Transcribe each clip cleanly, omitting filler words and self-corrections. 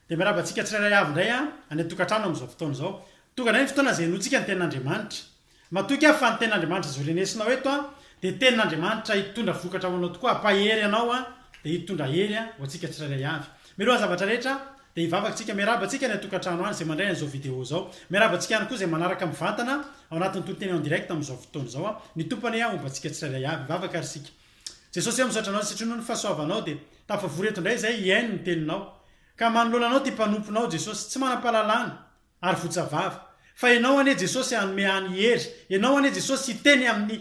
Dia miarahaba antsika tsirairay avy indray any an-tokantrano amin'izao fotoana izao. Tonga indray ny fotoana izay henointsika ny Tenin'Andriamanitra. Matoky aho fa ny Tenin'Andriamanitra izay ho renesinao eto dia Tenin'Andriamanitra hitondra vokatra ho anao tokoa, hampahery anao dia hitondra hery ho antsika tsirairay avy. Mialoha ny zavatra rehetra dia hivavaka isika. Miarahaba antsika any an-tokantrano any izay mandray an'izao video izao. Miarahaba antsika ihany koa izay manaraka mivantana ao anatin'ny toriteny en direct amin'izao fotoana izao. Ny Tompo anie homba antsika tsirairay avy. Hivavaka ary isika. Jesosy ô misaotra anao satria noho ny fahasoavanao dia tafavory eto indray izay hihaino ny teninao. Ka manoloana anao ity mpanomponao Jesosy tsy manam-pahalalana ary votsa vava. Fa ianao anie Jesosy hanome ahy ny hery, ianao anie Jesosy hiteny amin'ny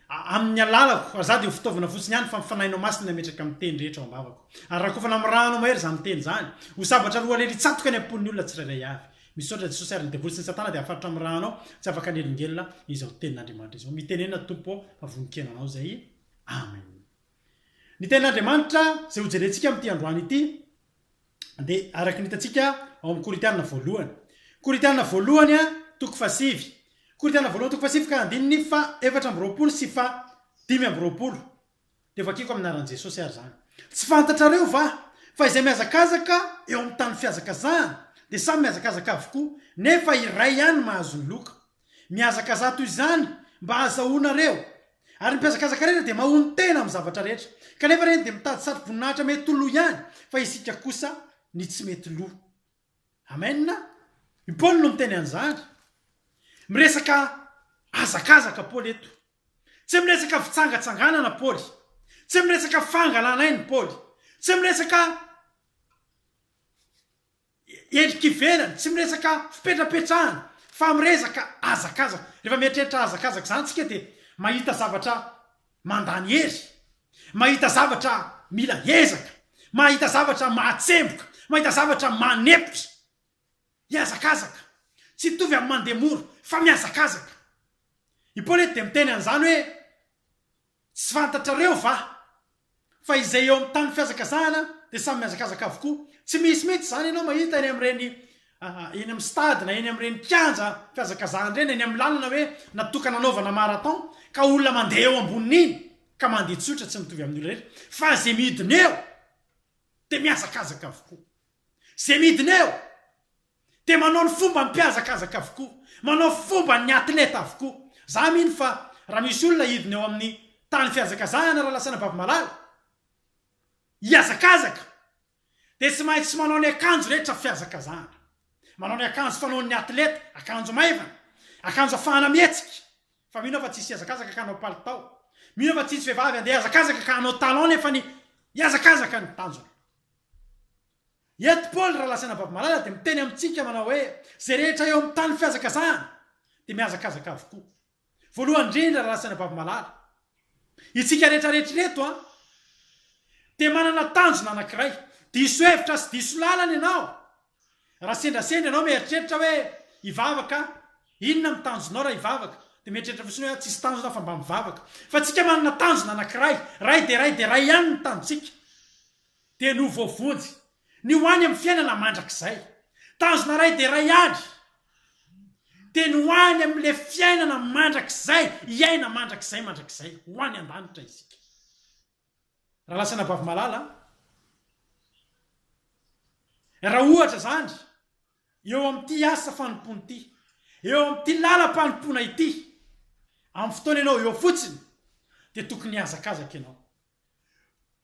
amin'ny alalako ary za dia ho fitaovana fotsiny ihany fa ny fanahinao masina hametraka ny teny rehetra ao am-bavako. Ary rakofana amin'ny rano mahery izany teny izany, ho sabatra roa lely hitsatoka any am-pon'ny olona tsirairay avy. Misaotra Jesosy ary ny devoly sy ny satana dia afaritra amin'ny rano tsy afaka hanelingelina izao tenin'Andriamanitra izao. Mitenena Tompo ô fa vonon-kena anao izay. Amen. Ny tenin'Andriamanitra izay hojerentsika amin'ity androany ity dia araka ny hitantsika ao amin'ny Korintiana voalohany. Korintiana voalohany toko fahasivy. Korintiana voalohany toko fahasivy ka andininy faha 24 sy faha 25. Dia vakiko amin'ny anaran'i Jesosy ary izany. Tsy fantatrareo va fa izay mihazakazaka eo amin'ny tany fihazakazahana dia samy mihazakazaka avokoa, nefa iray ihany mahazo ny loka? Mihazakazaha toy izany mba hahazahoanareo. Ary ny mpihazakazaka rehetra dia mahonon-tena amin'ny zavatra rehetra. Kanefa ireny dia mitady satroboninahitra mety ho lo ihany, fa isika kosa ny tsy mety lo. Amen! I Paoly no miteny an'izany. Miresaka hazakazaka Paoly eto. Tsy miresaka fitsangatsanganana Paoly. Tsy miresaka fangalana aina Paoly. Tsy miresaka endrika ivelany, tsy miresaka fipetrapetrahana fa miresaka hazakazaka. Rehefa mieritreritra hazakazaka izany tsika dia mahita zavatra mandany hery, mahita zavatra mila ezaka, mahita zavatra mahatsemboka, mahita zavatra manepotra. Hihazakazaka. Tsy hitovy amin'ny mandeha mora, fa mihazakazaka. I Paoly eto dia miteny an'izany hoe, Tsy fantatrareo va fa izay eo amin'ny tany fihazakazahana dia samy mihazakazaka avokoa? Tsy misy mihitsy izany ianao mahita eny amin'ireny eny amin'ny stade na eny amin'ireny kianja fihazakazahana ireny, eny amin'ny lalana hoe natokana hanaovana marathon, ka olona mandeha eo ambonin'iny ka mandeha tsotra tsy mitovy amin'ny olona rehetra, fa izay midina eo dia mihazakazaka avokoa. Izay midina eo dia manao ny fomba mpihazakazaka avokoa, manao fomban'ny atleta avokoa. Za mino fa raha misy olona hidina eo amin'ny tany fihazakazahana Ralasaina Bavimalala, hihazakazaka dia tsy maintsy manao ny akanjo rehetra fihazakazahana. Manao ny akanjo fanaon'ny atleta, akanjo maivana, akanjo afahana mihetsika. Fa mino aho fa tsisy hihazakazaka ka hanao palitao. Mino aho fa tsisy vehivavy handeha hihazakazaka ka hanao talon nefa ny hihazakazaka ny tanjona. Eto Paoly raha lazaina Bavimalala dia miteny amintsika manao hoe izay rehetra eo amin'ny tany fihazakazahana dia mihazakazaka avokoa. Voalohany indrindra raha lazaina Bavimalala, isika rehetra rehetra ireto an, dia manana tanjona anankiray. Diso hevitra sy diso lalana ianao raha sendrasendra ianao mieritreritra hoe hivavaka, inona ny tanjonao raha hivavaka? Dia mieritreritra fotsiny hoe tsisy tanjona aho fa mba mivavaka. Fa tsika manana tanjona anankiray, ray dia ray dia ray ihany ny tanjontsika. Dia ny ho voavonjy, ny ho any amin'ny fiainana mandrakizay. Tanjona iray dia iray ihany, dia ny ho any amin'ilay fiainana mandrakizay, hiaina mandrakizay mandrakizay, ho any an-danitra isika. Rahalahy sy anabavy malala a, raha ohatra izany, eo amin'ity asa fanompoana ity, eo amin'ity lalam-panompoana ity, amin'ny fotoana ianao eo fotsiny, dia tokony hihazakazaka ianao.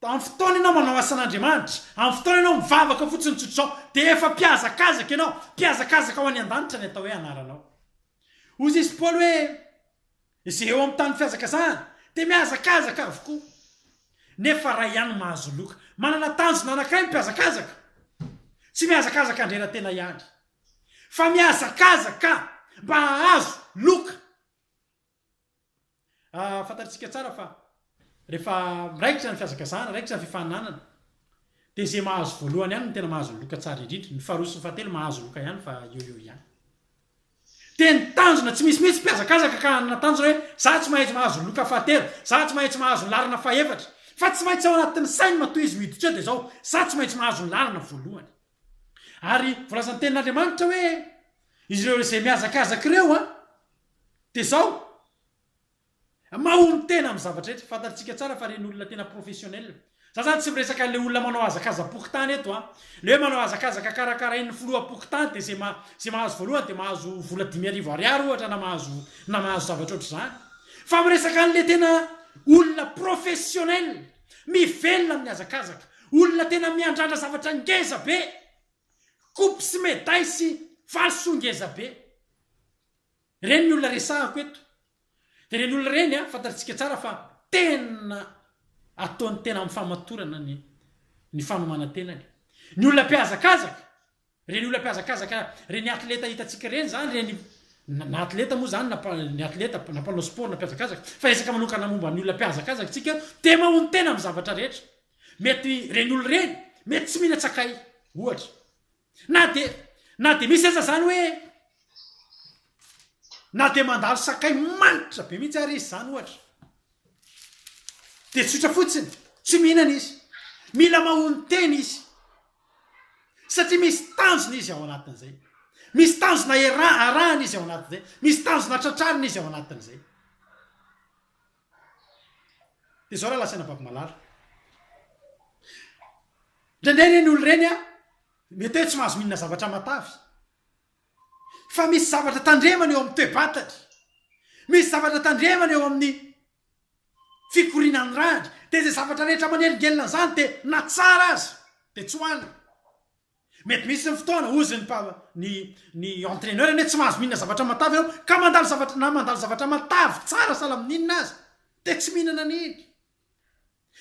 Amin'ny fotoana ianao manao asan'Andriamanitra, amin'ny fotoana ianao mivavaka fotsiny tsotr'izao, dia efa mpihazakazaka ianao, mpihazakazaka ho any an-danitra ny atao hoe anaranao. Hoy izy Paoly hoe, Izay eo amin'ny tany fihazakazahana dia mihazakazaka avokoa, nefa ray ihany mahazo loka. Manana tanjona anankiray ny mpihazakazaka, tsy mihazakazaka handrera-tena ihany, fa mihazakazaka mba hahazo loka. Fantatsika tsara fa rehefa raikitra ny fihazakazahana, raikitra ny fifaninanana, dia izay mahazo voalohany ihany no tena mahazo ny loka tsara indrindra. Ny faharoa sy ny fahatelo mahazo loka ihany fa eo eo ihany. Dia ny tanjona, tsy misy mihitsy mpihazakazaka ka hanana tanjona hoe za tsy maintsy mahazo ny loka fahatelo, za tsy maintsy mahazo ny laharana fahefatra. Fa tsy maintsy ao anatin'ny sainy matoa izy miditra eo dia izao, za tsy maintsy mahazo ny laharana voalohany. Ary voalazan'ny tenin'Andriamanitra hoe izy ireo izay mihazakazaka ireo an, Dia izao, mahono tena amin'ny zavatra rehetra, fantatsika tsara fa ireny olona tena professionnel. Za zany tsy miresaka an'le olona manao hazakaza-pokontany eto an! Le hoe manao hazakazaka karakarain'ny filoham-pokontany dia ze ma ze mahazo voalohany dia mahazo vola 5000 ariary ohatra na mahazo na mahazo zavatra ohatr'izany. Fa miresaka an'le tena olona professionnel, mivelona amin'ny hazakazaka, olona tena miandrandra zavatra ngeza be, coupe sy medaille sy valisoa ngeza be. Ireny ny olona resahako eto. Dia ireny olona ireny an, fantatsika tsara fa tena ataony tena amin'ny fahamatorana ny ny fanomanan-tenany. Ny olona mpihazakazaka, ireny olona mpihazakazaka, ireny atleta hitantsika ireny izany, ireny na atleta moa izany na ny atleta na mpanao sport na mpihazakazaka, fa resaka manokana momba ny olona mpihazakazaka isika, dia mahonon-tena amin'ny zavatra rehetra. Mety ireny olona ireny, mety tsy mihinan-tsakay, ohatra. Na dia na dia misy aza izany hoe na dia mandalo sakay manitra be mihitsy ary izy izany ohatra dia tsotra fotsiny, tsy mihinana izy. Mila mahonon-tena izy satria misy tanjona izy ao anatin'izay. Misy tanjona arahana izy ao anatin'izay. Misy tanjona tratrarina izy ao anatin'izay. Dia izao raha lazaina Babimalala. Indraindray ireny olona ireny an, mety hoe tsy mahazo mihinana zavatra matavy. Fa misy zavatra tandremana eo amin'ny toe-batany. Misy zavatra tandremana eo amin'ny fikorianan'ny rany. Dia izay zavatra rehetra manelingelina an'izany dia na tsara aza dia tsy hohanina. Mety misy ny fotoana, hozy ny mpa, ny, ny entraineur anie tsy mahazo mihinana zavatra matavy ianao, ka mandalo zavatra, na mandalo zavatra matavy tsara sahala amin'inona aza, dia tsy mihinana an'iny.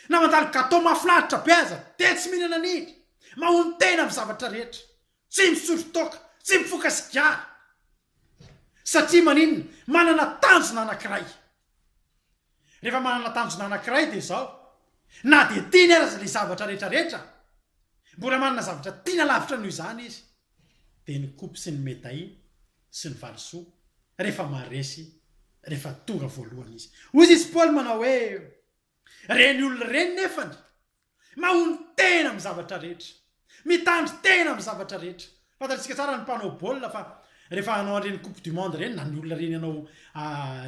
Na mandalo gateau mahafinaritra be aza, dia tsy mihinana an'iny. Mahonon-tena amin'ny zavatra rehetra. Tsy misotro toaka, tsy mifoka sigara. Satria maninona? Manana tanjona anankiray. Rehefa manana tanjona anankiray dia izao, na dia tiany aza ilay zavatra rehetra rehetra, mbola manana zavatra tiana lavitra noho izany izy, dia ny coupe sy ny medaille sy ny valisoa rehefa maharesy, rehefa tonga voalohany izy. Hoy izy Paoly manao hoe, Ireny olona ireny nefany mahonon-tena amin'ny zavatra rehetra, mitandrin-tena amin'ny zavatra rehetra. Fantatsika tsara ny mpanao baolina fa rehefa hanao an'ireny coupe du monde ireny na ny olona ireny hanao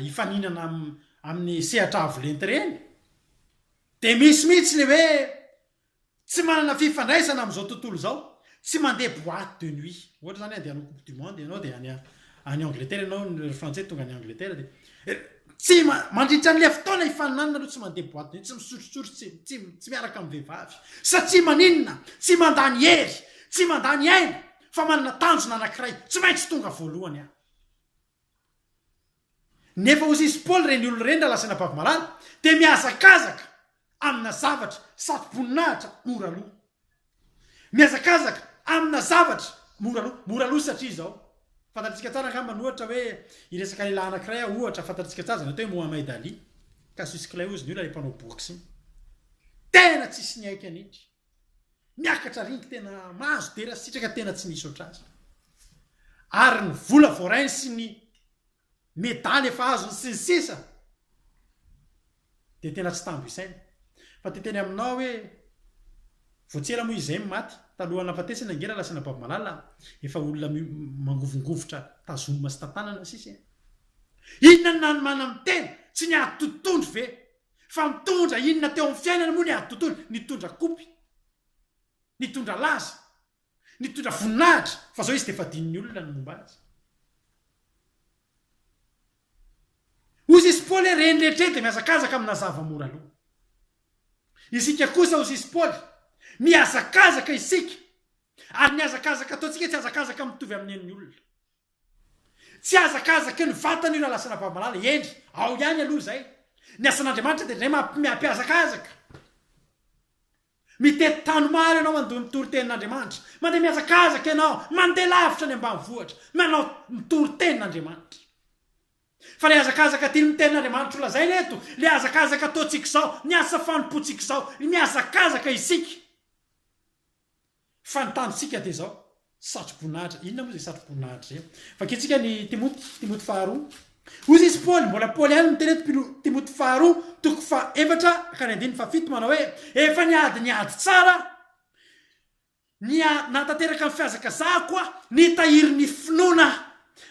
hifaninana amin'ny sehatra avo lenta ireny dia misy mihitsy ilay hoe Tsy manana fifandraisana amin'izao tontolo izao, tsy mandeha boite de nuit. Ohatra izany andeha hanao coupe du monde ianao dia any any Angleterre ianao, ny frantsay tonga any Angleterre dia tsy mandritra an'ilay fotoana hifaninanana aloha tsy mandeha boite de nuit, tsy misotrosotro, tsy tsy tsy miaraka amin'ny vehivavy. Satria maninona? Tsy mandany hery, tsy mandany aina fa manana tanjona anankiray, tsy maintsy tonga voalohany aho. Nefa hoy sisy Paoly ireny olona ireny raha lazaina Bavimalala dia mihazakazaka amina zavatra satroboninahitra mora loha. Mihazakazaka amina zavatra mora loha. Mora loha satria izao. Fantatritsika tsara angamba ny ohatra hoe hiresaka lehilahy anankiray aho ohatra fantatritsika tsara izany atao hoe Mohamed Ali. Cassius Clay hozy ny olona ilay mpanao boxe iny. Tena tsisy niaiky an'iny. Miakatra ringy tena mahazo dera sitraka tena tsy misy ohatrazy. Ary ny vola voarainy sy ny medaly efa azony sy ny sisa dia tena tsy tambo isaina. Fa te teny aminao hoe vao tsy ela moa izy izay no maty, talohan'ny nahafatesany ange Lalasaina Bavimalala efa olona mangovingovitra tazomina sy tantanana sisa e. Inona no nanomanany tena? Tsy niady totohondry ve? Fa nitondra inona teo amin'ny fiainana moa ny ady tontolo? Nitondra kopy, nitondra laza, nitondra voninahitra, fa zao izy dia efa adinon'ny olona ny momba azy. Hoy sisy Paoly hoe reny rehetra eny dia mihazakazaka amina zava-mora aloha. Isika kosa hoy sisy Paoly, mihazakazaka isika, ary ny hazakazaka ataontsika tsy hazakazaka mitovy amin'ny an'ny olona. Tsy hazakazaky ny vatana io rahalahy sy anabavy malala, eny, ao ihany aloha izay. Ny asan'Andriamanitra dia indray mampihazakazaka. Mitety tany maro ianao mandoa mitory tenin'Andriamanitra. Mandeha mihazakazaka ianao, mandeha lavitra any ambanivohitra, manao mitory tenin'Andriamanitra. Fa ilay hazakazaka tian'ny tenin'Andriamanitra ho lazaina eto, ilay hazakazaka ataontsika izao, ny asa fanompoantsika izao, mihazakazaka isika. Fa ny tanjontsika dia izao, satroboninahitra. Inona moa izay satroboninahitra izay? Vakintsika ny Timoty, Timoty faharoa. Hoy izy Paoly, mbola Paoly ihany no miteny eto, Pilo, Timoty faharoa, toko fahaefatra ka ny andininy fahafito manao hoe, Efa niady ny ady tsara aho, nia, nahatanteraka ny fihazakazahako aho, nitahiry ny finoana aho.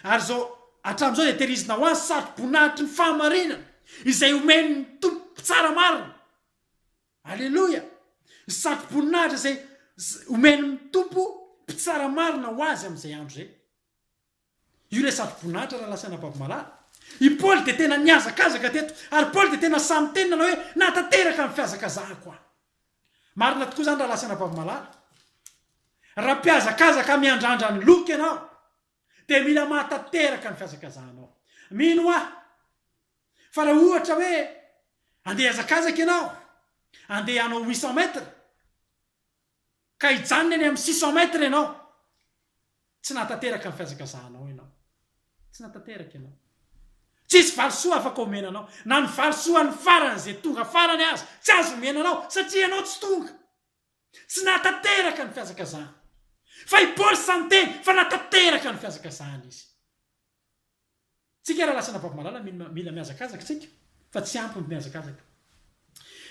Ary izao, hatramin'izao dia tehirizina ho ahy ny satroboninahitry ny fahamarinana, izay omen'ny Tompo mpitsara marina. Aleloia! Ny satroboninahitra izay omen'ny Tompo mpitsara marina ho azy amin'izay andro izay. Io ilay satroboninahitra rahalahy sy anabavy malala. I Paoly dia tena nihazakazaka teto, ary Paoly dia tena sahy miteny nanao hoe, Nahatanteraka ny fihazakazahako aho. Marina tokoa izany rahalahy sy anabavy malala. Raha mpihazakazaka miandrandra ny loka ianao, dia mila mahatanteraka ny fihazakazahanao. Mino aho fa raha ohatra hoe andeha hihazakazaka ianao, andeha hanao 800 mètres, ka hijanona eny amin'ny 600 mètres ianao, tsy nahatanteraka ny fihazakazahanao ianao. Tsy nahatanteraka ianao. Tsisy valisoa afaka omena anao. Na ny valisoan'ny farany izay tonga farany aza, tsy azo omena anao satria ianao tsy tonga. Tsy nahatanteraka ny fihazakazahana. Fa i Paoly sahy niteny fa nahatanteraka ny fihazakazahana izy. Tsika raha lasa anabavy malala mila mihazakazaka tsika fa tsy ampy ny mihazakazaka.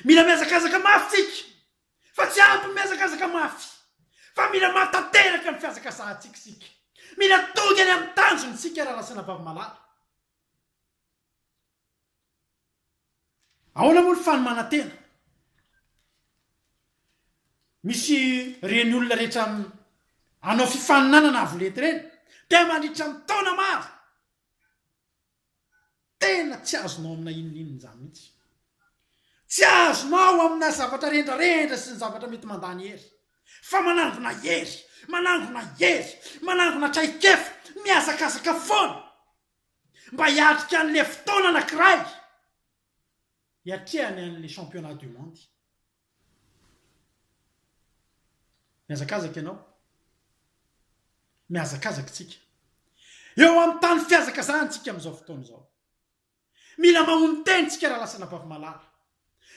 Mila mihazakazaka mafy tsika fa tsy ampy ny mihazakazaka mafy fa mila mahatanteraka ny fihazakazahantsika isika. Mila tonga any amin'ny tanjona isika raha lasa anabavy malala. Ahoana moa ny fanomanan-tena? Misy ireny olona rehetra hanao fifaninanana avo lenta ireny dia mandritra ny taona maro tena tsy azonao amina inona inona izany mihitsy. Tsy azonao amina zavatra rendrarendra sy ny zavatra mety mandany hery fa manangona hery, manangona hery, manangona traikefa, mihazakazaka foana. mba hiatrika an'le fotoana anakiray hiatrehany an'le championnat du monde. Mihazakazaka ianao. Mihazakazaka tsika. Eo amin'ny tany fihazakazahana tsika amin'izao fotoana izao. Mila mahono-tena tsika raha lasa anabavy malala.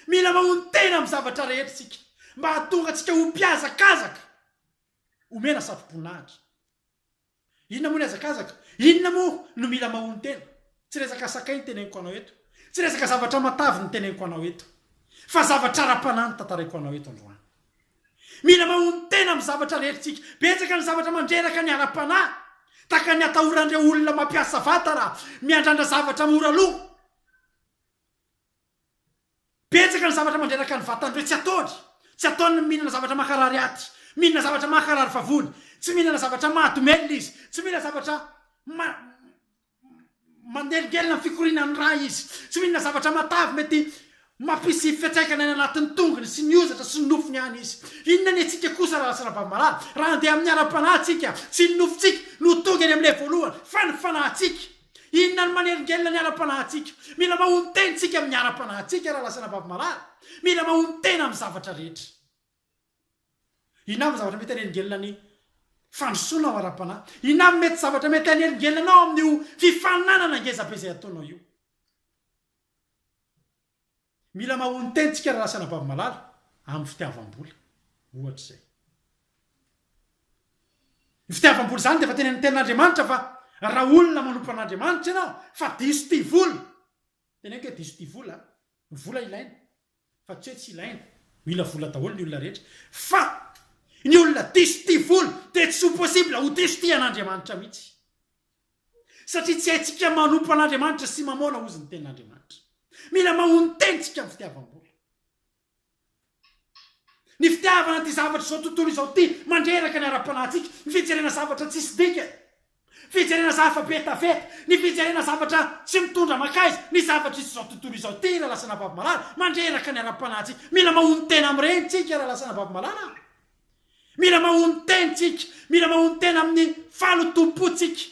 Mila mahono-tena amin'ny zavatra rehetra tsika mba hahatonga antsika ho mpihazakazaka omena satroboninahitra. Inona moa ny hazakazaka? Inona moa no mila mahono-tena? Tsy resaka sakay no teneniko anao eto. Tsy resaka zavatra matavy no teneniko anao eto. Fa zavatra ara-panahy no tantaraiko anao eto androany. Mila mahono-tena amin'ny zavatra rehetra isika. Betsaka ny zavatra mandreraka ny ara-panahy. Tahaka ny atahoran'ireo olona mampiasa vatana, miandrandra zavatra mora lo. Betsaka ny zavatra mandreraka ny vatan'ireo tsy ataony. Tsy ataony ny mihinana zavatra mankarary aty, mihinana zavatra mankarary vavony, tsy mihinana zavatra mahadomelina izy, tsy mihinana zavatra ma manelingelina ny fikorianan'ny ra izy, tsy mihinana zavatra matavy mety mampisy fiantraikany any anatin'ny tongony sy ny hozatra sy ny nofony any izy. Inona ny antsika kosa raha lasa rahavavy malala? Raha handeha amin'ny ara-panahy tsika, tsy ny nofontsika no tonga eny amin'ilay voalohany fa ny fanahintsika. Inona no manelingelina ny ara-panahintsika? Mila mahonon-tena isika amin'ny ara-panahintsika, rahalahy sy anabavy malala. Mila mahonon-tena amin'ny zavatra rehetra. Inona avy ny zavatra mety hanelingelina ny fandrosoana ao ara-panahy? Inona avy mety zavatra mety hanelingelina anao amin'io fifaninanana ngezabe izay ataonao io? Mila mahonon-tena isika rahalahy sy anabavy malala, amin'ny fitiavam-bola. Ohatra izay. Ny fitiavam-bola izany dia efa tenenin'ny Tenin'Andriamanitra fa raha olona manompo an'Andriamanitra ianao fa diso tia vola, teneniko hoe diso tia vola, ny vola ilaina fa tsy hoe tsy ilaina, mila vola daholo ny olona rehetra, fa ny olona diso tia vola dia tsy ho possible ho diso tia an'Andriamanitra mihitsy. Satria tsy haintsika manompo an'Andriamanitra sy mamoana hozy ny Tenin'Andriamanitra. Mila mahonon-tena isika amin'ny fitiavam-bola. Ny fitiavana ity zavatra izao tontolo izao ity mandreraka ny ara-panahintsika, ny fijerena zavatra tsisy dikany, fijerena zava-betaveta, ny fijerena zavatra tsy mitondra mankaiza, ny zavatra izao tontolo izao ity rahalahy sy anabavy malala, mandreraka ny ara-panahintsika. Mila mahonon-tena amin'ireny tsika rahalahy sy anabavy malala. Mila mahonon-tena tsika, mila mahonon-tena amin'ny fahalotoam-pontsika.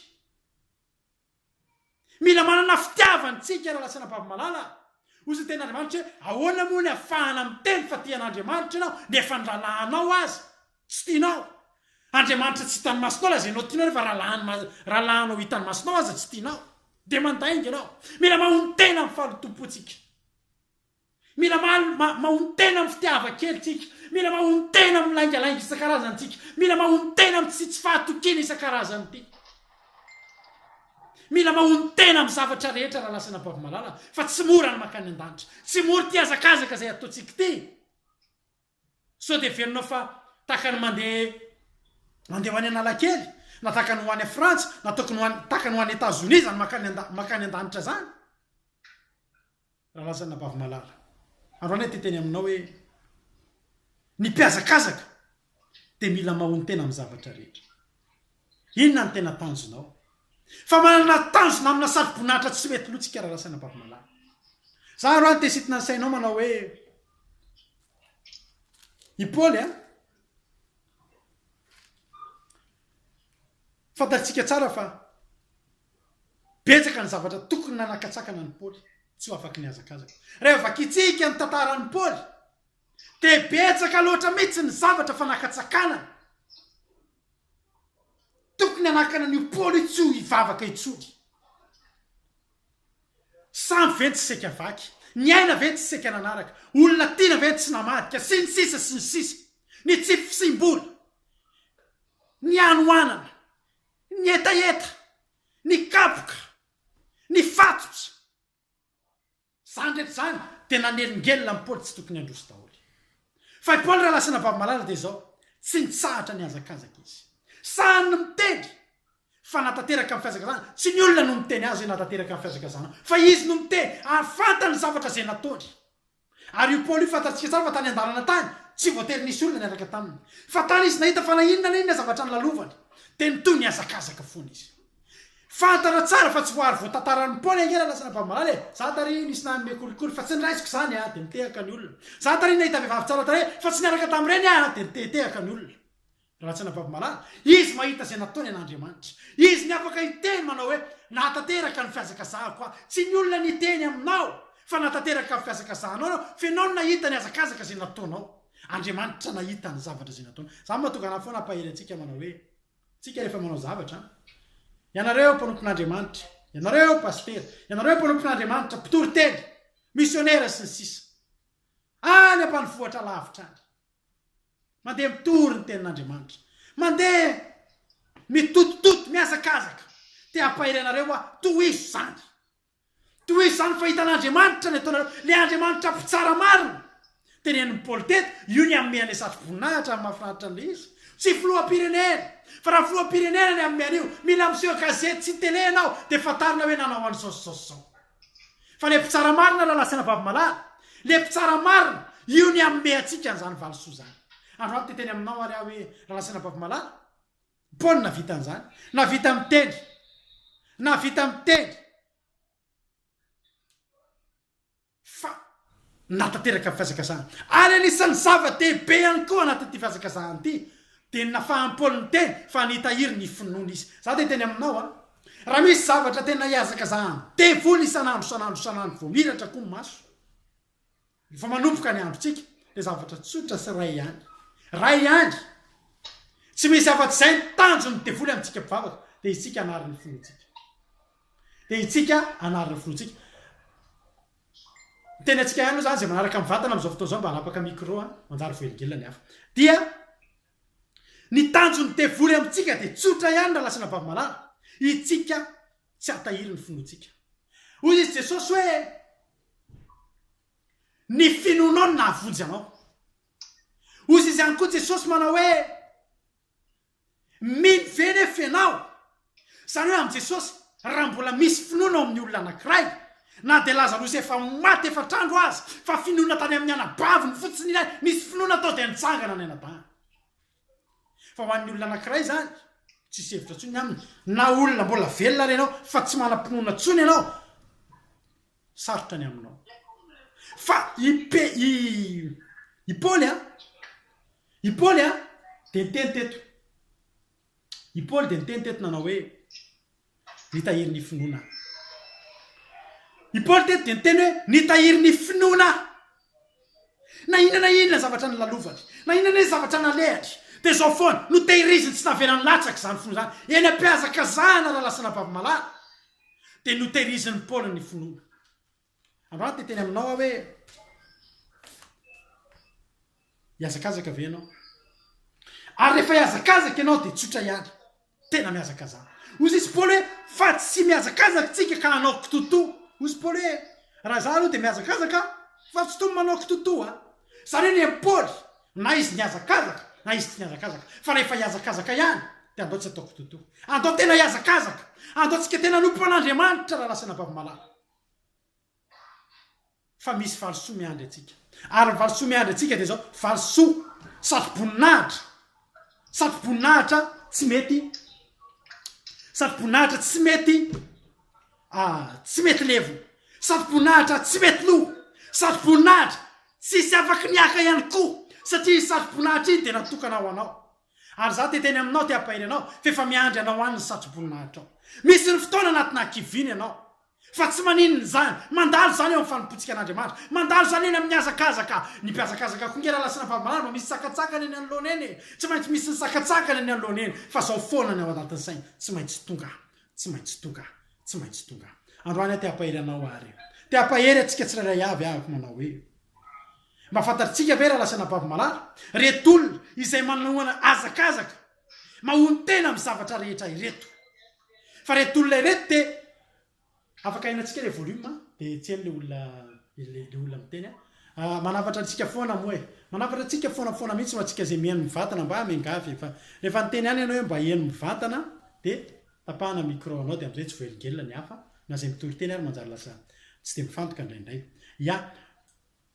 Mila manana fitiavana isika rahalahy sy anabavy malala. Hoy ny tenin'Andriamanitra hoe, ahoana moa ny afahana miteny fa tia an'Andriamanitra ianao nefa ny rahalahinao aza tsy tianao? Andriamanitra tsy hitan'ny masonao lazainao tianao nefa rahalahinao hitan'ny masonao aza tsy tianao. Dia mandainga ianao. Mila mahonon-tena amin'ny fahalotoam-pontsika. Mila mahonon-tena amin'ny fitiavan-kely tsika. Mila mahonon-tena amin'ny laingalainga isan-karazany tsika. Mila mahonon-tena amin'ny tsy tsy fahatokiana isan-karazany ity. Mila mahonon-tena amin'ny zavatra rehetra rahalahy sy anabavy malala fa tsy mora ny mankany an-danitra. Tsy mora ity hazakazaka izay ataontsika ity. Sao dia heverinao fa tahaka ny mandeha mandeha ho any Analakely, na tahaka ny ho any Frantsa, na tokony ho any tahaka ny ho any Etazonia izany mankany mankany an-danitra izany. Rahalahy sy anabavy malala, androany aho te-hiteny aminao hoe, Ny mpihazakazaka dia mila mahonon-tena amin'ny zavatra rehetra. Inona no tena tanjonao? Fa manana tanjona amina satroboninahitra tsy mety loha tsika raharaha saina Bavimalala. Za aloha te hisintina ny sainao manao hoe i Paoly a! Fantatsika tsara fa betsaka ny zavatra tokony nanakatsakana an'i Paoly tsy ho afaky nihazakazaka. Rehefa vakintsika ny tantaran'i Paoly dia betsaka loatra mihitsy ny zavatra fanakatsakanana tokony hanakana an'io Paoly io tsy ho hivavaka intsony. Sambo ve ny tsy saika vaky? Ny aina ve ny tsy saika nanaraka? Olona tiana ve ny tsy namadika? Sy ny sisa sy ny sisa. Ny tsy fisiam-bola. Ny hanoanana. Ny hetaheta. Ny kapoka. Ny fatotra. Izany rehetra izany dia nanelingelina an'i Paoly tsy tokony handroso daholo. Fa i Paoly rahalahy sy anabavy malala dia izao, tsy nitsahatra nihazakazaka izy. Sahany ny miteny fa nahatanteraka ny fihazakazahana, tsy ny olona no miteny azy hoe nahatanteraka ny fihazakazahana, fa izy no miteny ary fantany ny zavatra izay nataony. Ary io Paoly io fantatsika tsara fa tany an-dalana tany, tsy voatery nisy olona niaraka taminy. Fa tany izy nahita fa na inona na inona zavatra nolalovany, dia nitohy nihazakazaka foana izy. Fantatra tsara fa tsy ho ary voatantaran'i Paoly ange raha lasa nampamalala e! Za tary nisy nanome kolikoly fa tsy niraisiko izany a! dia nitehaka ny olona. Za tary nahita vehivavy tsara tarehy fa tsy niaraka tamin'ireny aho a! dia nitehetehaka ny olona. Raha tsy nampamalala, izy mahita izay nataony an'Andriamanitra. Izy ny afaka hiteny manao hoe, Nahatanteraka ny fihazakazahako aho. Tsy ny olona niteny aminao fa nahatanteraka ny fihazakazahanao ianao, fa ianao no nahita ny hazakazaka izay nataonao. Andriamanitra nahita ny zavatra izay nataonao. Izany mahatonga anahy foana hampahery antsika manao hoe, Tsika rehefa manao zavatra an! Ianareo mpanompon'Andriamanitra, ianareo pasitera, ianareo mpanompon'Andriamanitra, mpitory teny, misionera sy ny sisa. Any ambanivohitra lavitra any. Mandeha mitory ny tenin'Andriamanitra. Mandeha mitotototo, mihazakazaka. Te hampahery anareo aho, tohizo izany. Tohizo izany fa hitan'Andriamanitra ny ataonareo. Ilay Andriamanitra mpitsara marina. Tenenin'i Paoly teto, io ny hanome an'ilay satroboninahitra ary mahafinaritra an'ilay izy. Tsy filoham-pirenena. Fa raha filoham-pirenena ny hanome an'io, mila miseho gazety sy télé ianao dia fantarina hoe nanao an'izao sy izao sy izao. Fa ilay mpitsara marina rahalahy sy anabavy malala, ilay mpitsara marina, io ny hanome antsika an'izany valisoa izany. Androany te hiteny aminao ary aho hoe rahalahy sy anabavy malala, Paoly nahavita an'izany. Nahavita miteny. Nahavita miteny. Fa nahatanteraka ny fihazakazahana. Ary anisan'ny zava-dehibe ihany koa anatin'ity fihazakazahana ity, dia ny nafahan'i Paoly niteny fa nitahiry ny finoana izy. Izaho dia hiteny aminao an, raha misy zavatra tena ihazakazahan'ny devoly isan'andro isan'andro isan'andro vao mihiratra koa ny maso, Rehefa manomboka ny androntsika dia zavatra tsotra sy ray ihany. Ray ihany! Tsy misy afa-tsy izay ny tanjon'ny devoly amintsika mpivavaka, dia isika hanary ny finoantsika. Dia isika hanary ny finoantsika. Miteny antsika ihany moa izany izay manaraka mivantana amin'izao fotoana izao mba hanapaka micro an, manjary voaelingelina ny hafa. Dia ny tanjon'ny devoly amintsika dia tsotra ihany raha lasa nabavy malala, itsika tsy hatahiry ny finoantsika. Hoy izy Jesosy hoe, Ny finoanao no nahavonjy anao. Hoy izy ihany koa Jesosy manao hoe, Mino ve nefa ianao? Izany hoe amin'i Jesosy, raha mbola misy finoana ao amin'ny olona anankiray, na dia Lazarosy efa maty efatr'andro aza, fa finoana tany amin'ny anabaviny fotsiny ilay nisy finoana tao dia nitsangana ny anabahiny. Fa ho an'ny olona anankiray izany, tsisy hevitra intsony ny aminy, na olona mbola velona ary ianao fa tsy manam-pinoana intsony ianao, sarotra ny aminao. Fa i Pe, i, i Paoly an, i Paoly an, dia niteny teto, i Paoly dia niteny teto nanao hoe, Nitahiry ny finoana aho. I Paoly teto dia niteny hoe, Nitahiry ny finoana aho. Na inona na inona zavatra nolalovany, na inona na inona zavatra nalehany, dia izao foana, notehiriziny tsy navelany latsaka izany finoana izany. Eny am-pihazakazahana raha lasa anabavy malala, dia notehirizin'i Paoly ny finoana. Androany te hiteny aminao aho hoe, Hihazakazaka ve ianao? Ary rehefa hihazakazaka ianao dia tsotra ihany. Tena mihazakazaha. Hoy izy Paoly hoe, fa tsy mihazakazaka tsika ka hanao kitotoa. Hoy izy Paoly hoe, raha izaho aloha dia mihazakazaka fa tsy toy ny manao kitotoa. Izany hoe ny an'i Paoly, na izy nihazakazaka na izy tsy nihazakazaka, fa rehefa hihazakazaka ihany dia andao tsy atao kitotoa. Andao tena hihazakazaka. Andao tsika tena hanompo an'Andriamanitra rahalahy sy anabavy malala. Fa misy valisoa miandry antsika. Ary ny valisoa miandry antsika dia izao, valisoa. Satroboninahitra, satroboninahitra tsy mety, satroboninahitra tsy mety, tsy mety levona, satroboninahitra tsy mety lo, satroboninahitra tsisy afaky ny haka ihany koa, satria iny satroboninahitra iny dia natokana ho anao. Ary izaho te hiteny aminao, te hampahery anao, fa efa miandry anao any ny satroboninahitra ao. Misy ny fotoana anatina hakiviana ianao. Fa tsy maninona izany. Mandalo izany eo amin'ny fanompoantsika an'Andriamanitra. Mandalo izany eny amin'ny hazakazaka. Ny mpihazakazaka koa nge rahalahy sy rahavavy mba misy sakantsakana eny anoloana eny e. Tsy maintsy misy ny sakantsakana eny anoloana eny. Fa izao foana ny ao anatin'ny saina, tsy maintsy tonga aho. Tsy maintsy tonga aho. Tsy maintsy tonga aho. Androany aho te hampahery anao ary. Te hampahery antsika tsirairay avy aho manao hoe, Mba fantatritsika ve rahalahy sy anabavy malala, ireto olona izay manohana hazakazaka, mahono-tena amin'ny zavatra rehetra ireto. Fa ireto olona ireto dia afaka ahenantsika ilay volume dia tsy heno ilay olona ilay olona miteny a. Ah, manafatra antsika foana moa e. Manafatra antsika foana foana mihitsy ho antsika izay mihaino mivantana mba miangavy e. Fa rehefa niteny ihany ianao hoe mba heno mivantana dia tapahana micro anao dia amin'izay tsy voahelingelina ny hafa na izay mitory teny ary manjary lasa tsy dia mifantoka indraindray. Ya.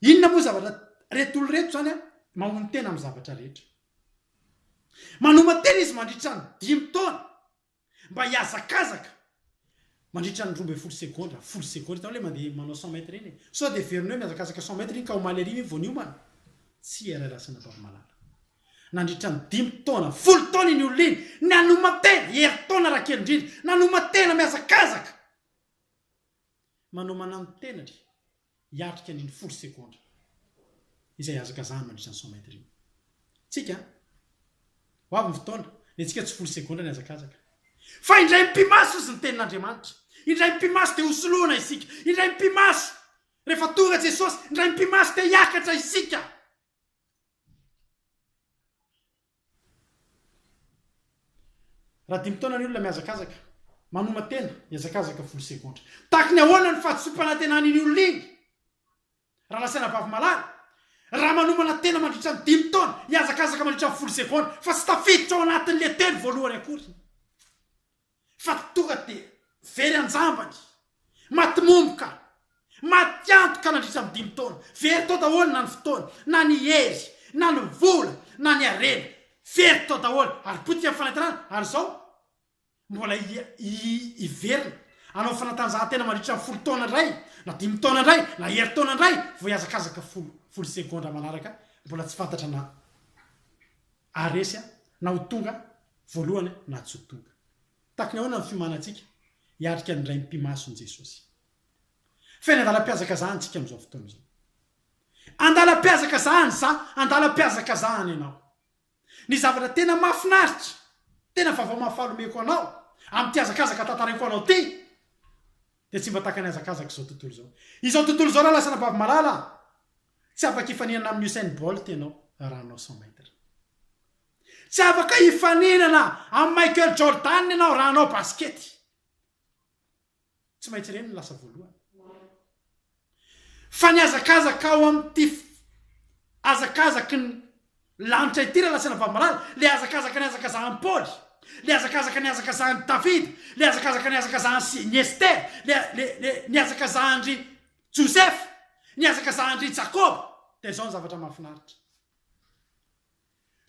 Inona moa zavatra reto olona ireto izany a? Mamono tena amin'ny zavatra rehetra. Manoman-tena izy mandritra ny dimy taona mba hihazakazaka mandritra ny 12 segondra, folo segondra, hitanao ilay mandeha manao cent mètres ireny e? Sao dia heverinao hoe mihazakazaka cent mètres iny ka omaly hariva iny vao niomana? Tsia ry Rasinabavy malala. Nandritra ny dimy taona, folo taona iny olona iny nanoman-tena, herintaona raha kely indrindra, nanoman-tena mihazakazaka. Manomana ny tenany hiatrika an'iny folo segondra izay hihazakazahany mandritra ny cent mètres iny. Tsika an! Ho avy ny fotoana, ny antsika tsy folo segondra ny hazakazaka. Fa indray mipi-maso izy ny tenin'Andriamanitra. Indray mipi-maso dia hosoloana isika. Indray mipi-maso, rehefa tonga Jesosy, indray mipi-maso dia hiakatra isika. Raha dimy taona ny olona mihazakazaka, manoma-tena, mihazakazaka folo segondra. Tahaky ny ahoana ny fahadisoam-panantenan'iny olona iny? Raha lasaina vavy malala, raha manomana tena mandritra ny dimy taona, hihazakazaka mandritra ny folo segondra, fa tsy tafiditra ao anatin'ilay teny voalohany akory. Fa tonga dia very an-jambany, maty momoka, maty antoka nandritra ny dimy taona. Very tao daholo na ny fotoana, na ny hery, na ny vola, na ny harena. Very tao daholo ary potika ny fanantenana ary izao mbola hiverina hanao fanatanjahantena mandritra ny folo taona indray, na dimy taona indray, na herintaona indray vao hihazakazaka folo folo segondra manaraka mbola tsy fantatra na haharesy na ho tonga voalohany na tsy ho tonga. Tahaka ny ahoana ny fiomanantsika hiatrika ny indray mipi-mason'i Jesosy? Feno andalam-pihazakazahana isika amin'izao fotoana izao. Andalam-pihazakazahana izaho, andalam-pihazakazahana ianao. Ny zavatra tena mahafinaritra, tena vaovao mahafaly omeko anao, amin'ity hazakazaka tantaraiko anao ity, dia tsy mba tahaka ny hazakazaka izao tontolo izao. Izao tontolo izao rahalahy sy anabavy malala a! Tsy afaka hifaninana amin'i Usain Bolt ianao raha hanao cent mètres. Tsy afaka hifaninana amin'i Michael Jordan ianao raha hanao basikety. Tsy maintsy ireny no lasa voalohany. Fa ny hazakazaka ao amin'ity hazakazaky ny lanitra ity raha lazaina vamalala, ilay hazakazaka nihazakazahan'i Paoly, ilay hazakazaka nihazakazahan'i Davida, ilay hazakazaka nihazakazahan'i sy ny Estera, ilay ilay ilay nihazakazahan-dry Josefa, nihazakazahan-dry Jakoba, dia izao ny zavatra mahafinaritra.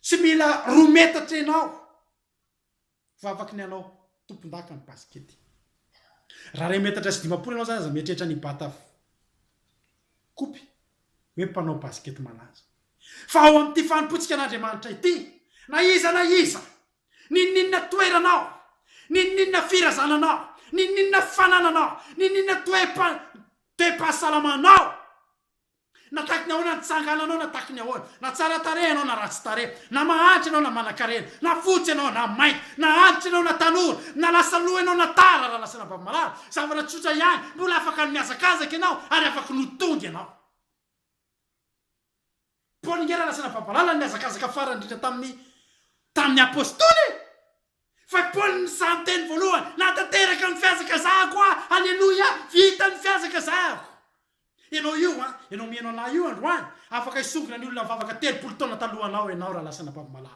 Tsy mila roa metatra ianao vao afaky ny hanao tompondaka ny basikety. Raha iray metatra sy 50 ianao zany aza mieritreritra ny hibata kopy hoe mpanao basikety malaza. Fa ao amin'ity fanompoantsika an'Andriamanitra ity, na iza na iza, n'inon'inona toeranao, n'inon'inona firazananao, n'inon'inona fanananao, n'inon'inona toe-pa- toe-pahasalamanao, Na tahaky ny ahoana ny tsangananao na tahaky ny ahoana, na tsara tarehy ianao na ratsy tarehy, na mahantra ianao na manankarena, na fotsy ianao na mainty, na antitra ianao na tanora, na lasa loha ianao na tara raha lasa anabavy malala, zavatra tsotra ihany, mbola afaka ny mihazakazaka ianao ary afaka ny ho tonga ianao. Paoly nge raha lasa anabavy malala ny nihazakazaka farany indrindra tamin'ny tamin'ny apostoly e! Fa i Paoly no sahy niteny voalohany, Nahatanteraka ny fihazakazahako aho, Aleloia, vita ny fihazakazahako. Ianao io an, ianao mihaino anah io androany, afaka hisongona ny olona nivavaka 30 taona talohanao ianao raha lasa anabavy malala.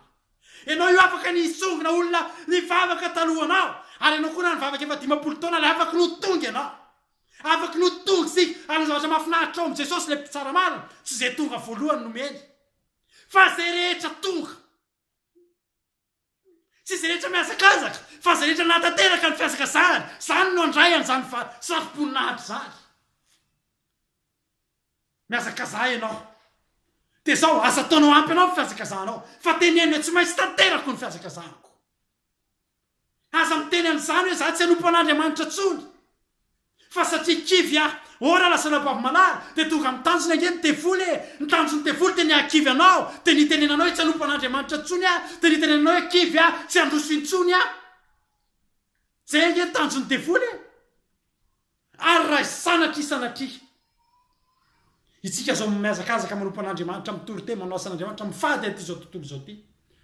Ianao io afaka ny hisongona olona nivavaka talohanao, ary ianao koa raha nivavaka efa 50 taona ary afaka ny ho tonga ianao. Afaka ny ho tonga isika, ary ny zavatra mahafinaritra ao amin'i Jesosy ilay mpitsara marina, tsy izay tonga voalohany no nomeny. Fa izay rehetra tonga. Tsy izay rehetra mihazakazaka, fa izay rehetra nahatanteraka ny fihazakazahany, izany no handray an'izany satroboninahitra izany. Mihazakazaha ianao. Dia izao, aza ataonao ampy anao ny fihazakazahanao, fa teneno hoe tsy maintsy tanterako ny fihazakazahako. Aza miteny an'izany hoe za tsy hanompo an'Andriamanitra intsony fa satria kivy aho. Oh raha lasa anabavy malala dia tonga amin'ny tanjony ange ny devoly e! Ny tanjon'ny devoly dia ny hahakivy anao, dia ny hitenenanao hoe tsy hanompo an'Andriamanitra intsony aho, dia ny hitenenanao hoe kivy aho, tsy handroso intsony aho. Izay ange ny tanjon'ny devoly e! Ary raha sanatria sanatria isika izao mihazakazaka manompo an'Andriamanitra, mitory teny, manao asan'Andriamanitra, mifady an'ity izao tontolo izao ity.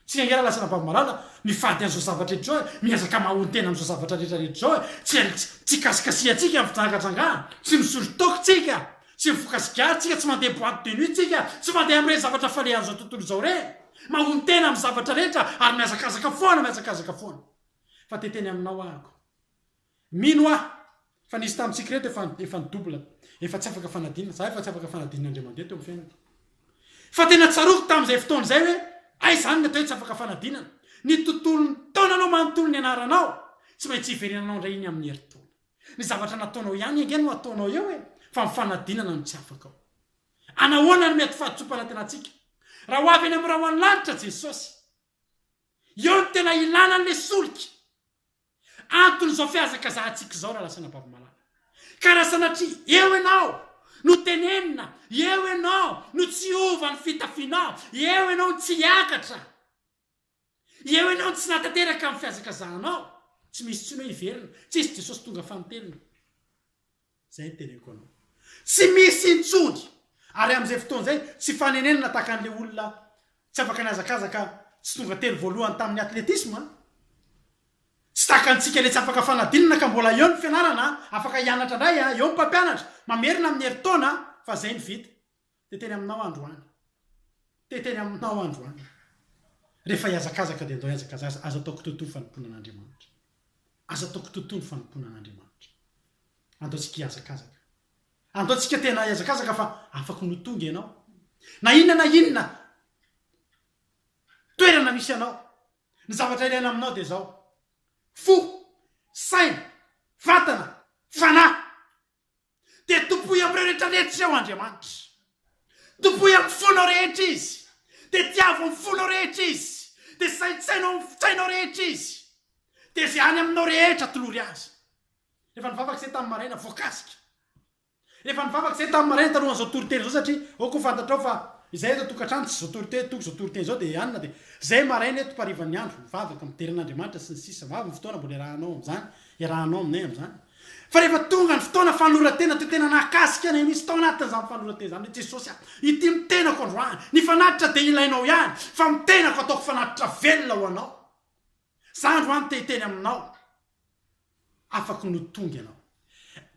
Tsika ange raha lasa anabavy malala, mifady an'izao zavatra rehetra izao e, miezaka mahaonin-tena amin'izao zavatra rehetra rehetra izao e, tsy tsy kasikasihantsika ny fijangajangana, tsy misotro toaka tsika, tsy mifoka sigara tsika, tsy mandeha boite de nuit tsika, tsy mandeha amin'ireny zavatra falehan'izao tontolo izao ireny. Mahonin-tena amin'ny zavatra rehetra ary mihazakazaka foana, mihazakazaka foana. Fa te hiteny aminao ahako. Mino aho fa nisy tamintsika ireto efa efa ni-double, efa tsy afaka fanadinana, za efa tsy afaka fanadinana indray mandeha teo amin'ny fiainako. Fa tena tsaroako tamin'izay fotoana izay hoe hay izany ny atao hoe tsy afaka fanadinana. Ny tontolon'ny taonanao manontolo nianaranao, tsy maintsy hiverenanao indray iny amin'ny herintaona. Ny zavatra nataonao ihany ange no ataonao eo e, fa ny fanadinana no tsy afaka ao. Anahoana no mety fahadisoam-panantenantsika raha ho avy any amin'ny rahon'ny lanitra Jesosy? Eo no tena ilana an'ilay solika. Anton'izao fihazakazahantsika izao Ralasanabavy-malala. Ka raha sanatria eo ianao no tenenina, eo ianao no tsy hiova ny fitafianao, eo ianao no tsy hiakatra, eo ianao no tsy nahatanteraka ny fihazakazahanao, tsy misy intsony hoe hiverina, tsisy Jesosy tonga fanintelony. Izay no teneniko anao. Tsy misy intsony! Ary amin'izay fotoana izay, tsy fanenenana tahaka an'ilay olona tsy afaka nihazakazaka tsy tonga telo voalohany tamin'ny atletisma. Tsy tahaka antsika ilay tsy afaka fanadinana ka mbola eo ny fianarana, afaka hianatra indray, eo ny mpampianatra, mamerina amin'ny herintaona fa izay no vita. Dia teny aminao aho androany. Dia teny aminao aho androany. Rehefa hihazakazaka dia ndao hihazakazaka, aza atao kitoatoa ny fanompoana an'Andriamanitra. Aza atao kitoatoa ny fanompoana an'Andriamanitra. Andao tsika hihazakazaka. Andao tsika tena hihazakazaka fa afaka no tonga ianao. Na inona na inona toerana misy anao. Ny zavatra ilaina aminao dia izao. Fo, saina, vatana, fanahy. Dia tompoy amin'ireo rehetra rehetra ireo Andriamanitra. Tompoy amin'ny fonao rehetra Izy. Dia tiavo amin'ny fonao rehetra Izy. Dia saintsaino amin'ny sainao rehetra Izy. Dia izay any aminao rehetra atolory Azy. Rehefa nivavaka izay tamin'ny maraina, voakasika. Rehefa nivavaka izay tamin'ny maraina talohan'izao toriteny izao satria aoka ho fantatrao fa izay eto an-tokantrano tsy izao toriteny, tonga izao toriteny izao dia anona dia izay maraina eto mparivan'ny andro, mivavaka, midera an'Andriamanitra sy ny sisa. Ho avy ny fotoana mbola iarahanao amin'izany, iarahanao aminay amin'izany. Fa rehefa tonga ny fotoana fanoloran-tena toy tena nahakasika anay mihitsy tao anatin'izany fanoloran-tena izany hoe Jesosy a, ity ny tenako androany, ny fanatitra dia ilainao ihany fa ny tenako ataoko fanatitra velona ho anao. Za androany te hiteny aminao, afaky no tonga ianao.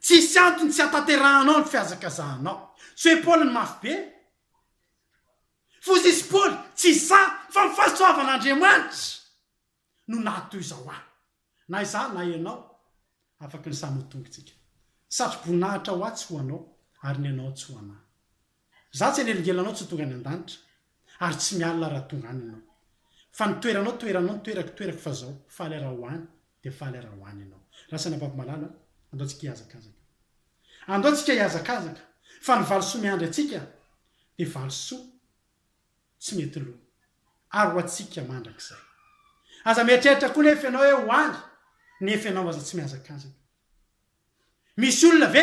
Tsisy antony tsy hahatanterahanao ny fihazakazahanao. Tsy hoe Paoly ny mafy be. Foza izy Paoly, tsy izaho fa ny fahasoavan'Andriamanitra no nahatoy izao ahy. Na izaho na ianao, afaky ny samy ho tonga isika. Satro-boninahitra ho ahy tsy ho anao, ary ny anao tsy ho an'ahy. Izaho tsy hanelingelina anao tsy ho tonga any an-danitra, ary tsy mialona raha tonga any ianao. Fa ny toeranao toeranao, ny toerako toerako fa zao, faly aho raha ho any, dia faly aho raha ho any ianao. Lasa anabavy malala a, andao tsika hihazakazaka. Andao tsika hihazakazaka, fa ny valisoa miandry antsika dia valisoa tsy mety lo, ary ho antsika mandrakizay. Aza mieritreritra koa nefa ianao hoe ho any, nefa ianao aza tsy mihazakazaka. Misy olona ve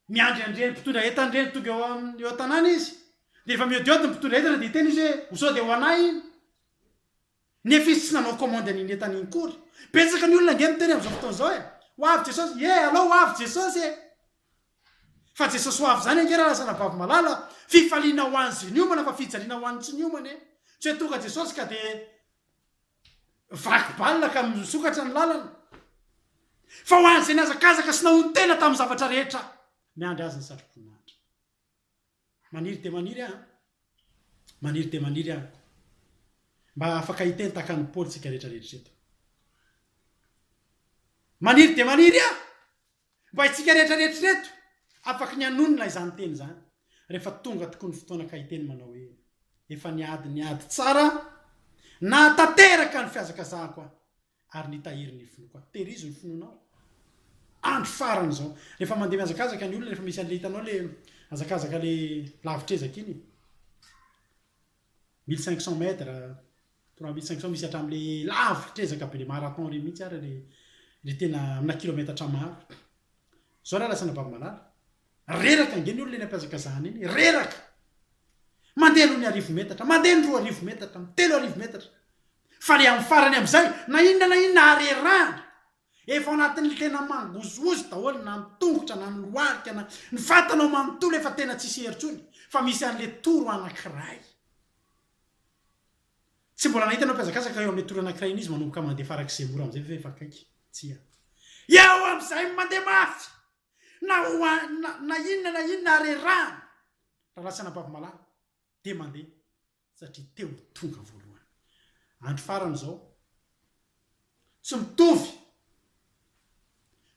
miandry an'ireny mpitondra entana ireny tonga eo am eo an-tanàna izy, dia rehefa miodiody ny mpitondra entana dia hiteny izy hoe ho sao dia ho anay iny. Nefa izy tsy nanao commande an'iny entana iny kory. Betsaka ny olona ange miteny amin'izao fotoana izao e! Ho avy Jesosy, ie alao ho avy Jesosy e! Fa Jesosy ho avy izany ange raha lasa anabavy malala, fifaliana ho an'izay niomana fa fijaliana ho an'ny tsy niomana e! Tsy hoe tonga Jesosy ka dia vaky balle ka misokatra ny lalana. Fa ho an'izay nihazakazaka sy nahonon-tena tamin'ny zavatra rehetra, miandry azy ny satroboninahitra. Maniry dia maniry aho an! Maniry dia maniry aho mba afaka hiteny tahaka an'i Paoly tsika rehetra rehetra eto. Maniry dia maniry aho mba isika rehetra rehetra ireto afaky ny hanonona izany teny izany rehefa tonga tokoa ny fotoana ka hiteny manao hoe. Efa niady ny ady tsara, nahatanteraka ny fihazakazahako aho, ary nitahiry ny finoako aho. Tehirizo ny finoanao. Andro farany izao. Rehefa mandeha mihazakazaka ny olona, rehefa misy an'ilay hitanao ilay hazakazaka ilay lavitr'ezaka iny, 1500 mètres, 3500, misy hatramin'ilay lavitr'ezaka be ilay marathon ireny mihitsy ary ilay ilay tena amina kilometatra maro. Izao raha lasa anabavy malala, reraka ange ny olona eny am-pihazakazahana eny e, reraka! Mandeha aloha ny arivo metatra, mandeha ny 2000 metatra, ny 3000 metatra. Fa le amin'ny farany amin'izay, na inona na inona harerahana, efa ao anatin'ny tena mangozohozo daholo na ny tongotra na ny lohalika na ny vatanao manontolo efa tena tsisy hery intsony, fa misy an'le toro anankiray. Tsy mbola nahita anao mpihazakazaka eo amin'le toro anankiray iny izy manomboka mandeha farak'izay mora amin'izay ve efa akaiky? Tsia. Eo amin'izay mandeha mafy! Na ho na na inona na inona harerahana, rahalahy sy anabavy malala, dia mandeha. satria te ho tonga voalohany. Andro farany izao. Tsy mitovy.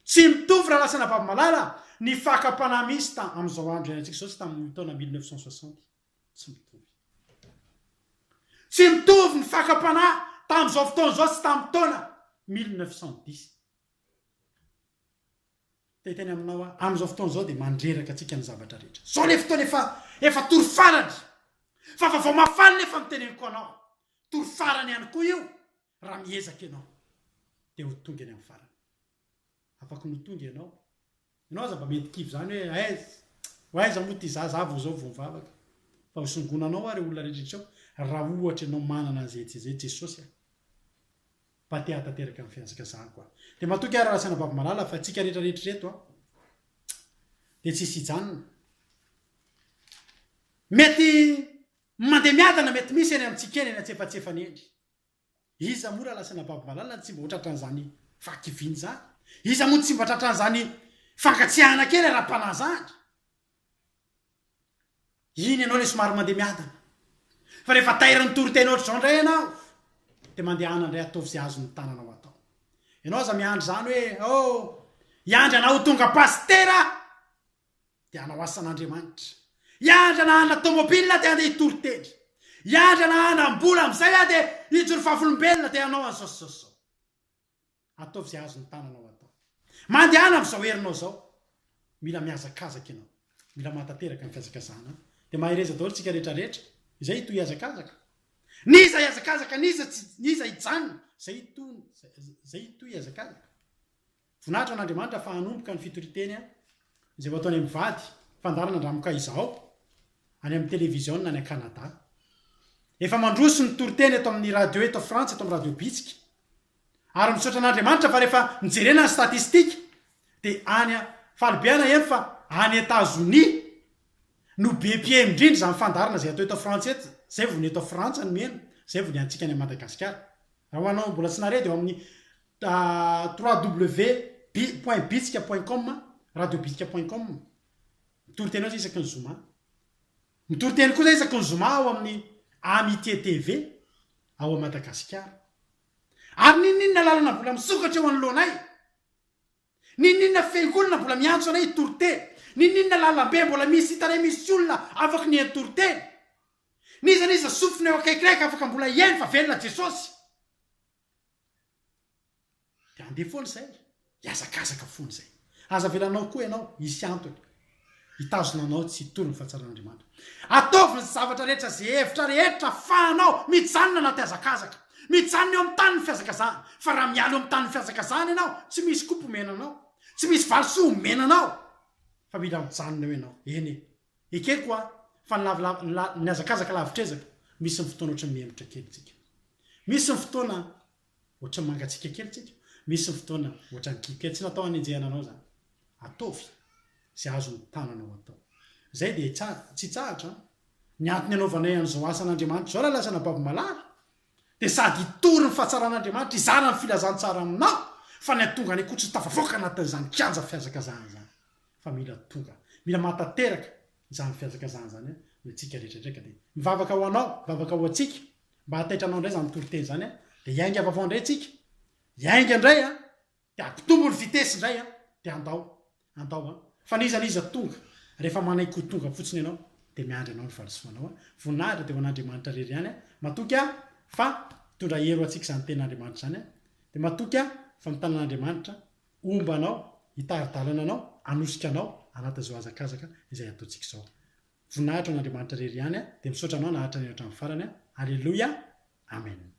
Tsy mitovy rahalahy sy anabavy malala ny fakam-panahy misy ta amin'izao andro iainantsika izao sy tamin'ny taona 1960. Tsy mitovy. Tsy mitovy ny fakam-panahy tamin'izao fotoana izao sy tamin'ny taona 1910. Te hiteny aminao aho, amin'izao fotoana izao dia mandreraka antsika ny zavatra rehetra. Izao ilay fotoana efa efa tory farany. Fa vaovao mahafaly nefa no teneniko anao. Tory farany ihany koa io raha miezaka ianao. Dia ho tonga eny amin'ny farany. Afaka ny ho tonga ianao. Ianao aza mba mety kivy izany hoe aiza, ho aiza moa ity za, za vao izao vao mivavaka. Fa ho songonanao ary olona rehetra rehetra ao raha ohatra ianao manana an'izay izay Jesosy a. Mba te hahatanteraka ny fihazakazahako aho. Dia matoky aho Rahalahy sy Anabavy malala fa tsika rehetra rehetra ireto an, dia tsy hisy hijanona. Mety mandeha miadana mety misy eny amintsika eny, eny antsefatsefany eny. Iza moa Rahalahy sy Anabavy malala no tsy mba ho tratran'izany fahakiviana izany? Iza moa no tsy mba tratran'izany fangatsiahana kely ara-panahy izany? Iny ianao ilay somary mandeha miadana. Fa rehefa tairin'ny toriteny ohatr'izao indray ianao, dia mandehana indray ataovy izay azon'ny tananao atao. Ianao aza miandry izany hoe, oh, hiandry anao ho tonga pasitera aho, dia hanao asan'Andriamanitra. Hiandry anà hanana tomobile dia handeha hitory teny. Hiandry anà hanam-bola amin'izay aho dia hijoro vavolombelona dia hanao an'izao sy izao sy izao. Ataovy izay azon'ny tananao atao. Mandehana amin'izao herinao izao. Mila mihazakazaka ianao. Mila mahatanteraka ny fihazakazahana. Dia mahereza daholo tsika rehetra rehetra. Izay hitohy hihazakazaka. N'iza hihazakazaka, n'iza tsy, n'iza hijanona. Izay hitohy, izay hitohy hihazakazaka. Voninahitra ho an'Andriamanitra fa hanomboka ny fitorian-teny izay ho ataonay mivady, fandaharana Andramoka Izao, any amin'ny televiziona any Canada. Efa mandroso ny toriteny eto amin'ny radio eto Frantsa, eto amin'ny radio Bitsika. Ary misaotra an'Andriamanitra fa rehefa nojerena ny statistique dia any faly be aho naheno fa any Etazonia no be mpihaino indrindra izany fandaharana izay atao eto Frantsa eto, izay vao ny eto Frantsa no miheno, izay vao ny antsika any Madagasikara. Raha ho anao mbola tsy nahare dia ao amin'ny www point bitsika point com, radio bitsika point com, mitory teny ao izay isaky ny zoma. Mitory teny koa izay isaky ny zoma ao amin'ny Amitié TV ao Madagasikara. Ary n'inon'inona lalana mbola misokatra eo anoloanay, n'inon'inona fiangonana mbola miantso anay hitory teny, n'inon'inona lalambe mbola misy hitanay misy olona afaky ny hitory teny, n'iza n'iza sofina eo akaikinay ka afaka mbola hihaino fa velona Jesosy. Dia handeha foana izay, hihazakazaka foana izay. Aza avelanao koa ianao hisy antony hitazona anao tsy hitory ny fahatsaran'Andriamanitra. Ataovy ny zavatra rehetra izay hevitra rehetra afahanao mijanona anaty hazakazaka. Mijanona eo amin'ny tanin'ny fihazakazahana. Fa raha miala eo amin'ny tanin'ny fihazakazahana ianao, tsy misy kopy omena anao. Tsy misy valisoa omena anao. Fa mila mijanona eo ianao. Eny e. Ekeko hoa fa ny lavilava, ny la, ny hazakazaka lavitr'ezaka, misy ny fotoana ohatran'ny mihemotra kely tsika. Misy ny fotoana Ohatran'ny mangatsiaka kely tsika, misy ny fotoana ohatran'ny kivy kely, tsy natao hanenjehana anao izany. Ataovy izay azon'ny tananao atao. Izay dia tsy hitsahatra an! Ny antony anaovanay an'izao asan'Andriamanitra izao rahalahy sy anabavy malala dia sady hitory ny fahatsaran'Andriamanitra, hizara ny filazantsara aminao, fa ny hahatonga anay koa tsy ho tafavoaka anatin'izany kianja fihazakazahana izany, fa mila tonga, mila mahatanteraka izany fihazakazahana izany ny antsika rehetra indray ka dia mivavaka ho anao, mivavaka ho antsika. Mba hataitra anao indray izany toriteny izany an, dia hiainga vaovao indray tsika, hiainga indray an, dia hampitombo ny vitesse indray an, dia andao, andao an. Fa n'iza n'iza tonga, rehefa manaiky ho tonga fotsiny ianao, Dia miandry anao ny valisoanao. Voninahitra dia ho an'Andriamanitra irery ihany. Matoky aho fa hitondra hery ho antsika izany tenin'Andriamanitra izany. Dia matoky aho fa ny tanan'Andriamanitra homba anao, hitari-dalana anao, hanosika anao anatin'izao hazakazaka izay ataontsika izao. Voninahitra ho an'Andriamanitra irery ihany. Dia misaotra anao naharitra nihaino hatramin'ny farany. Aleloia. Amen.